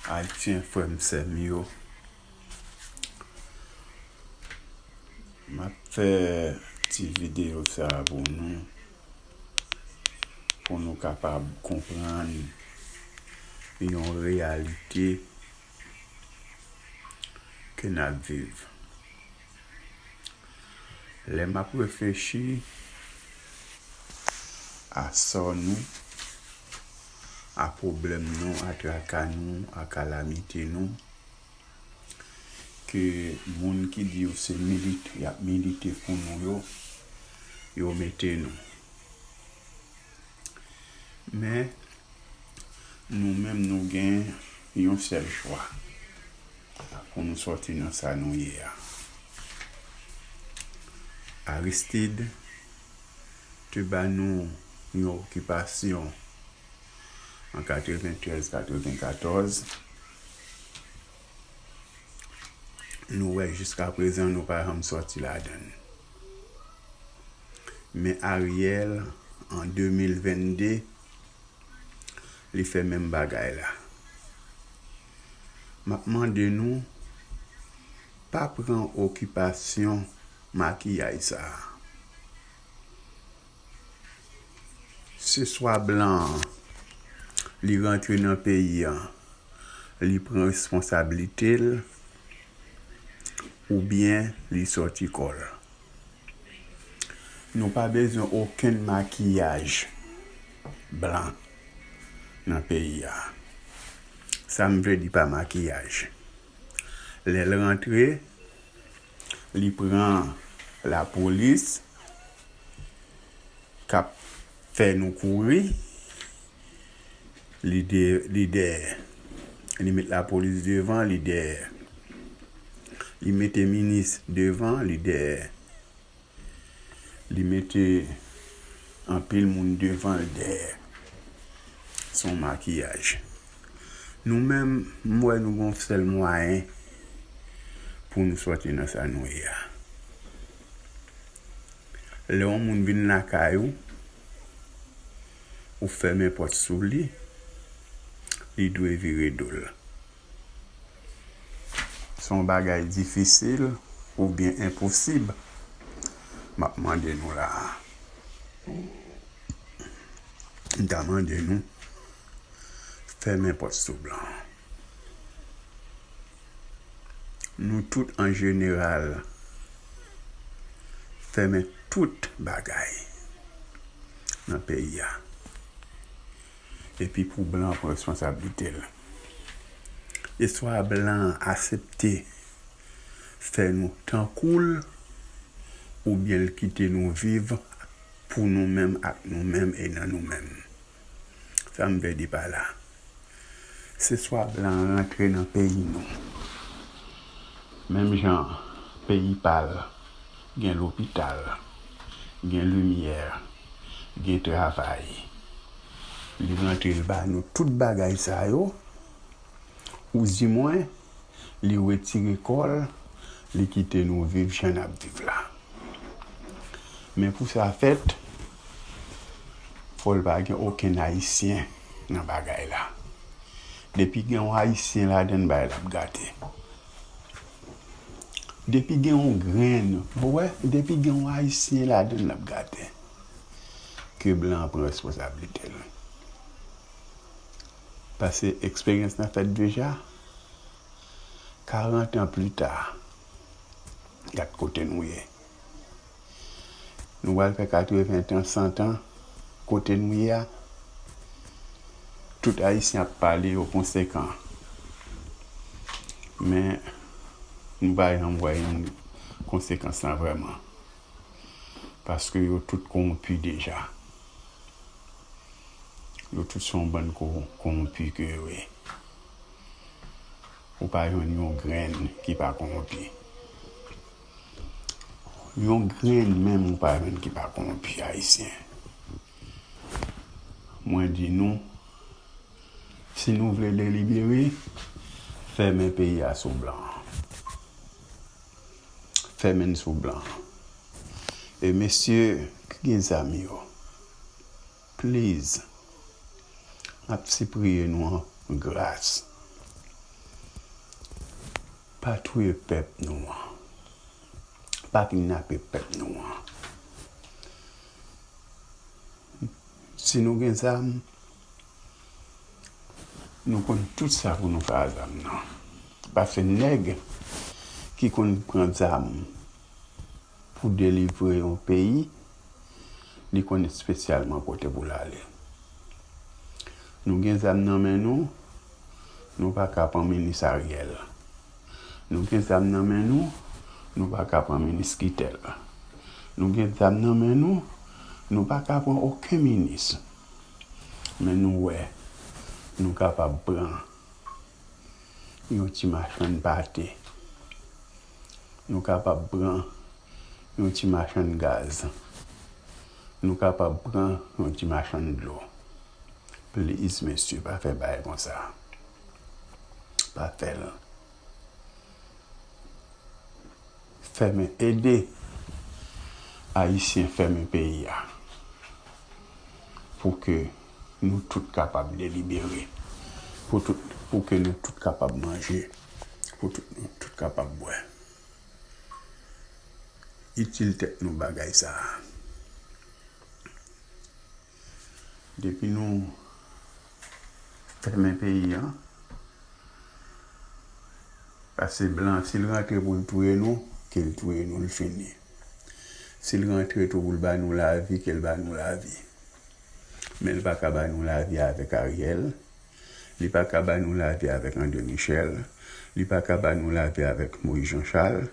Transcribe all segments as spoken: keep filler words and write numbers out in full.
Ayisyen frè m, sè m yo, m ap fè ti videyo sa a pou nou, pou nou kapab konprann yon reyalite ke n ap viv. Lè m ap reflechi a sò nou, a pwoblèm nou, a traka nou, a kalamite nou, ke moun ki di yo se milit-, y ap milite pou nou yo, yo mete nou. Men, nou menm, nou gen yon sèl chwa pou nou sòti nan sa nou ye a. Aristide te ba nou yon okipasyon an katreventrèz, katrevenkatòz. Nou wè jiska prezan nou pa janm sòti ladan l. Men Ariel, an de mil venn de, li fè menm bagay la. M ap mande nou, pa pran okipasyon makiyaj sa a. Se swa blan an, li rantre nan peyi an, li pran responsablite l, oubyen li sòti kò l. Nou pa bezwen okenn makiyaj blan nan peyi a. Sa m vle di pa makiyaj. Lè l rantre, li pran lapolis k ap fè nou kouri, li de-, li dèyè. Li met lapolis devan, li dèyè. Li mete minis devan, li dèyè. Li mete anpil moun devan l dèyè. Se yon makiyaj. Nou menm, m wè nou gon sèl mwayen pou nou sòti nan sa nou ye a. Lè yon moun vin lakay ou, ou fèmen pòt sou li, li dwe vire do l. Se yon bagay difisil oubyen enposib m ap mande nou la a. M ta mande nou fèmen pòt sou blan an. Nou tout an jeneral fèmen tout bagay nan peyi a. Epi pou blan an pran responsablite l. E swa blan an aksepte fè nou tankou l, oubyen l kite nou viv pou nou menm, ak nou menm e nan nou menm. Sa m vle di pa la, se swa blan an rantre nan peyi nou, menm jan peyi pa l gen lopital, gen limyè, gen travay. Li rantre, l ba nou tout bagay sa yo, oudimwen, li retire kò l, li kite nou viv jan n ap viv la. Men pou sa fèt, fò l pa gen okenn Ayisyen nan bagay la. Depi gen yon Ayisyen ladan l, bagay la ap gate. Depi gen yon grenn, ou wè, depi gen yon Ayisyen ladan l, l ap gate. Ke blan an pran responsablite l. Paske eksperyans lan fèt deja. Karant an pli ta, gad kote nou ye. Nou pral fè katreven tan, san tan, kote nou ye a, tout Ayisyen ap pale, yo konsekan. Men, nou pa janm wè yon konsekans lan vrèman. Paske yo tout kowonpi deja. Yo tout se yon bann ko-, kowonpi ke yo ye. Ou pa jwenn yon grenn ki pa kowonpi. Yon grenn menm ou pa jwenn ki pa kowonpi, Ayisyen. Mwen di nou, si nou vle delibere, fèmen peyi a sou blan an. Fèmen l sou blan an. E mesye ki gen zam yo, please, m ap sipliye nou an gras. Pa touye pèp nou an. Pa kidnape pèp nou an. Si nou gen zam, nou konn tout sa pou nou fè a zam nan. Paske nèg ki konn pran zam pou delivre yon peyi, li konn espesyalman kote pou l ale. Nou gen zam nan men nou, nou pa ka pran minis Ariel. Nou gen zam nan men nou, nou pa ka pran minis Kitèl. Nou gen zam nan men nou, nou pa ka pran okenn minis. Men nou wè, nou kapab pran yon ti machann pate. Nou kapab pran yon ti machann gaz. Nou kapab pran yon ti machann dlo. Please, mesye, pa fè bagay konsa. Pa fè l. Fèmen, ede Ayisyen fèmen peyi a. Pou ke nou tout kapab delibere. Pou tout, pou ke nou tout kapab manje. Pou tout, nou tout kapab bwè. Itil tèt nou bagay sa a. Depi nou fèmen peyi an, paske blan, si l rantre pou l touye nou, ke l touye nou, l fini. Si l rantre tou pou l ba nou lavi, ke l ba nou lavi. Men l pa ka ba nou lavi avèk Ariel. Li pa ka ba nou lavi avèk André Michel. Li pa ka ba nou lavi avèk Moïse Jean Charles.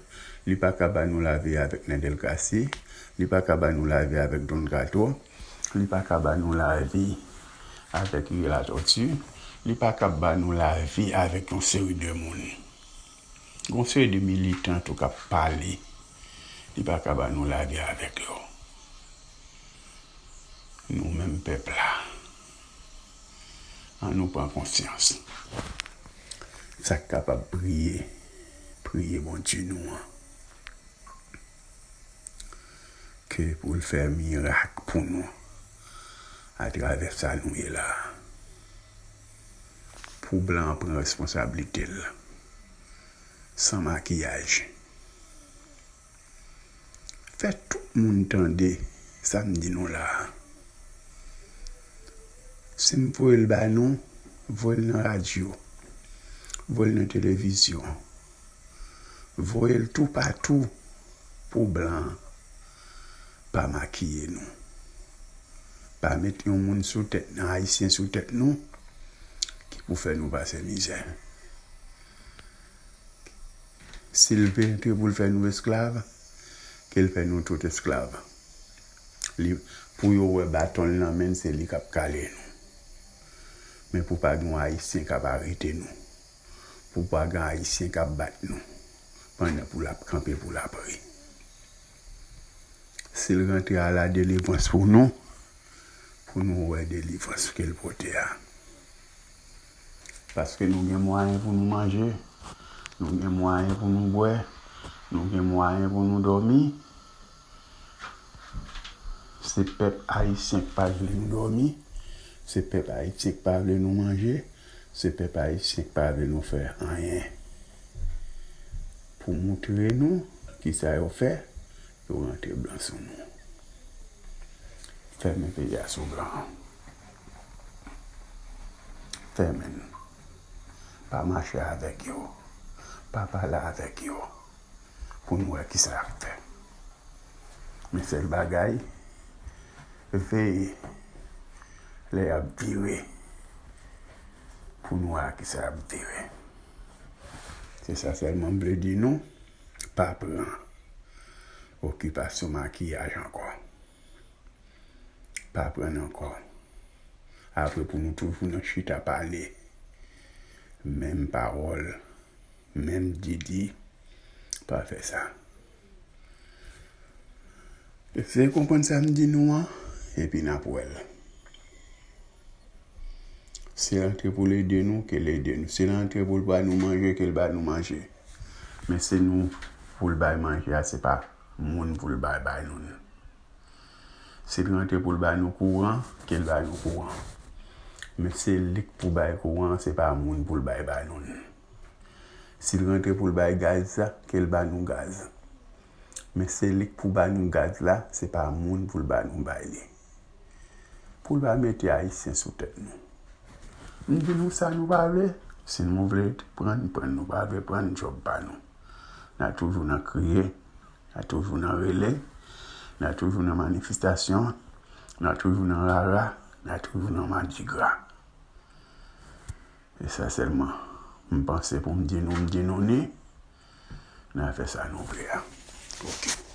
Li pa ka ba nou lavi avèk Nènèl Cassy. Li pa ka ba nou lavi avèk Don Kato. Li pa ka ba nou lavi avèk Hugues Latortue. Li pa ka ba nou lavi avèk yon seri de moun. Yon seri de militan tou k ap pale. Li pa ka ba nou lavi avèk yo. Nou menm pèp la, ann nou pran konsyans. Sa k kapab priye, priye Bondye nou an. Ke pou l fè mirak pou nou atravè sa nou ye la. Pou blan an pran responsablite l san makiyaj. Fè tout moun tande sa m di nou la a. Si m voye l ba nou, voye l nan radyo, voye l nan televizyon, voye l toupatou pou blan an pa makiye nou. Pa met yon moun sou tèt, nan Ayisyen sou tèt nou, ki pou fè nou pase mizè. Si l vle rantre pou l fè nou esklav, ke l fè nou tout esklav. Li, pou yo wè baton l nan men l, se li k ap kale nou. Men pou pa gen yon Ayisyen k ap arete nou. Pou pa gen Ayisyen k ap bat nou. Pandan pou l ap kanpe, pou l ap ri. Si l rantre a la delivrans pou nou, pou nou wè delivrans ke l pote a. Paske nou gen mwayen pou nou manje, nou gen mwayen pou nou bwè, nou gen mwayen pou nou dòmi. Se pèp ayisyen k pa vle nou dòmi, se pèp ayisyen k pa vle nou manje, se pèp ayisyen k pa vle nou fè anyen. Pou moutre nou kisa yo fè, yo rantre blan sou nou. Fèmen peyi a sou blan an. Fèmen l. Pa mache avèk yo. Pa pale avèk yo. Pou n wè kisa y ap fè. Men sèl bagay, veye lè y ap vire. Pou n wè a kisa y ap vire. Se sa sèlman m vle di nou. Pa pran okipasyon makiyaj ankò. Pa pran ankò. Apre pou nou toujou nan chita pale. Menm pawòl, menm didi. Pa fè sa. Eseye konprann sa m di nou an, epi n ap wè l. Si l antre pou l ede nou, ke l ede nou. Si l antre pou l ba nou manje, ke l ba nou manje. Men se nou pou l bay manje a, se pa moun pou l bay, bay nou l. Si l rantre pou l ba nou kouran, ke l ba nou kouran. Men se li k pou bay kouran an, se pa moun pou l bay, bay nou l. Si l rantre pou l bay gaz la, ke l ba nou gaz. Men se li k pou ba nou gaz la, se pa moun pou l ba nou bay li. Pou l pa mete Ayisyen sou tèt nou. M di nou sa nou pa vle, si nou vle pran n, pran n, nou pa vle pran n, djòb pa nou. N a toujou nan kriye, n a toujou nan rele, n a toujou nan manifestasyon, n a toujou nan rara, n a toujou nan madigra. E sa sèlman m panse pou m di nou, m di nou ni, n a fè sa nou vle a. Ok.